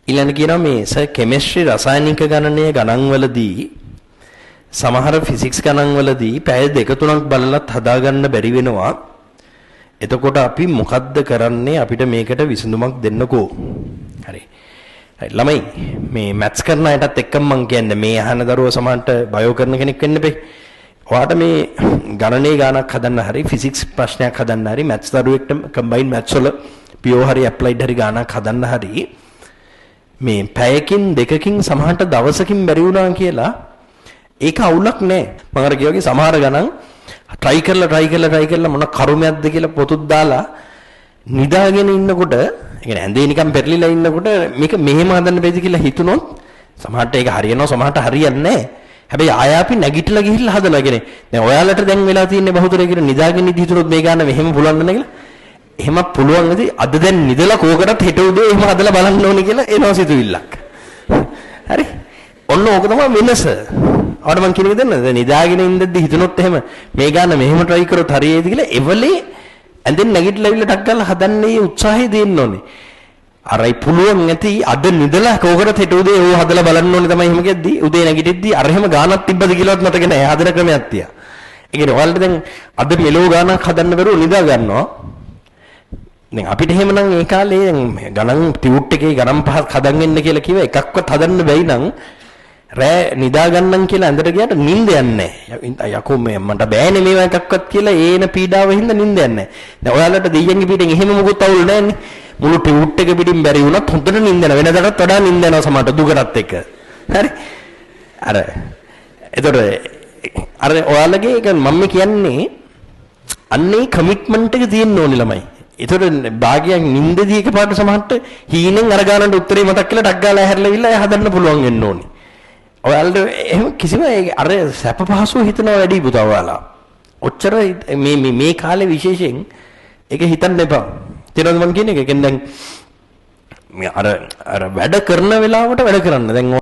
ඊළඟ කියනවා මේ සර් කෙමිස්ට්‍රි රසායනික ගණනය ගණන්වලදී සමහර ෆිසික්ස් ගණන්වලදී පැය දෙක තුනක් බලලත් හදාගන්න බැරි වෙනවා. එතකොට අපි මොකද්ද කරන්නේ? අපිට මේකට විසඳුමක් දෙන්නකෝ. හරි. හරි ළමයි මේ මැත්ස් කරන අයටත් එක්කම මං කියන්නේ මේ අහන දරුවෝ සමහරට බයෝ කරන කෙනෙක් වෙන්න බෑ. ඔයාට මේ ගණනේ ගානක් හදන්න හරි ෆිසික්ස් ප්‍රශ්නයක් හදන්න හරි මැත්ස් දරුවෙක්ට කම්බයින් මැත්ස් වල පියෝ හරි ඇප්ලයිඩ් හරි ගානක් හදන්න හරි මේ පැයකින් දෙකකින් සමහරට දවසකින් බැරි වුණා කියලා ඒක අවුලක් නෑ. මම අර කිව්වා වගේ සමහර ගණන් try කරලා try කරලා try කරලා මොන කරුමයක්ද කියලා පොතුත් දාලා නිදාගෙන ඉන්නකොට, ඒ කියන්නේ ඇඳේ නිකන් පෙරලිලා ඉන්නකොට මේක මෙහෙම හදන්න බැයිද කියලා හිතුනොත් සමහරට ඒක හරියනවා සමහරට හරියන්නේ නෑ. හැබැයි ආය අපි නැගිටලා ගිහිල්ලා හදලා කියන්නේ දැන් ඔයාලට දැන් වෙලා තියෙන්නේ බහුතරය කියලා නිදාගෙන ඉඳි හිතුනොත් මේ ගාන මෙහෙම පුළුවන් නේද කියලා. එහෙම පුළුවන් නේද? අද දැන් නිදලා කෝකටත් හෙට උදේ එහෙම හදලා බලන්න ඕනේ කියලා එනවා සිතුවිල්ලක්. හරි. ඔන්න ඕක තමයි වෙනස. ඔයාලට මං කියන එක දෙන්නද? දැන් නිදාගෙන ඉඳද්දි හිතුනොත් එහෙම මේ ගාන මෙහෙම try කරොත් හරියයිද කියලා එවලේ ඇඳෙන් නැගිටලා ඇවිල්ලා ටක් ගාලා හදන්නේ උත්සාහය දෙන්න ඕනේ. අරයි පුළුවන් නැති අද නිදලා කෝකටත් හෙට උදේ ඕව හදලා බලන්න ඕනේ තමයි එහෙම කියද්දි උදේ නැගිටිද්දි අර එහෙම ගානක් තිබ්බද කියලාවත් මතක නෑ. හදන ක්‍රමයක් තියා. ඒ කියන්නේ ඔයාලට දැන් අද මෙලෝ ගානක් හදන්න බැරුව නිදා ගන්නවා. දැන් අපිට එහෙමනම් ඒ කාලේ ගණන් ටියුට් එකේ ගණන් පහක් හදන් එන්න කියලා කිව්ව එකක්වත් හදන්න බැයි නම් රෑ නිදා ගන්නම් කියලා ඇඳට ගියාට නිින්ද යන්නේ නැහැ. යකෝ මේ මට බෑනේ මේවා එකක්වත් කියලා ඒන පීඩාව හින්දා නිින්ද යන්නේ නැහැ. දැන් ඔයාලට දෙයියන්ගේ පිටෙන් එහෙම මොකුත් අවුල් නැන්නේ. මුළු ටියුට් එක පිටින් බැරි වුණත් හොඳට නිින්ද යනවා. වෙනදටත් වඩා නිින්ද යනවා සමහරට දුකටත් එක්ක. හරි? අර එතකොට අර ඔයාලගේ ඒක මම කියන්නේ අන්නේ කමිට්මන්ට් එක තියෙන්න ඕනේ ළමයි. ඒතකොට භාගයක් නිින්දදී එකපාරට සමහරට හීනෙන් අර ගානට උත්තරේ මතක් කරලා ටක් ගාලා ඇහැරලා ඉවිල්ලා එයා හදන්න පුළුවන් වෙන්න ඕනේ. ඔයාලට එහෙම කිසිම අර සැප පහසුව හිතනවා වැඩි පුතා ඔයාලා. ඔච්චර මේ මේ මේ කාලේ විශේෂයෙන් ඒක හිතන්න එපා. තේරෙනවද මං කියන එක? ඒ කියන්නේ දැන් මේ අර අර වැඩ කරන වෙලාවට වැඩ කරන්න. දැන්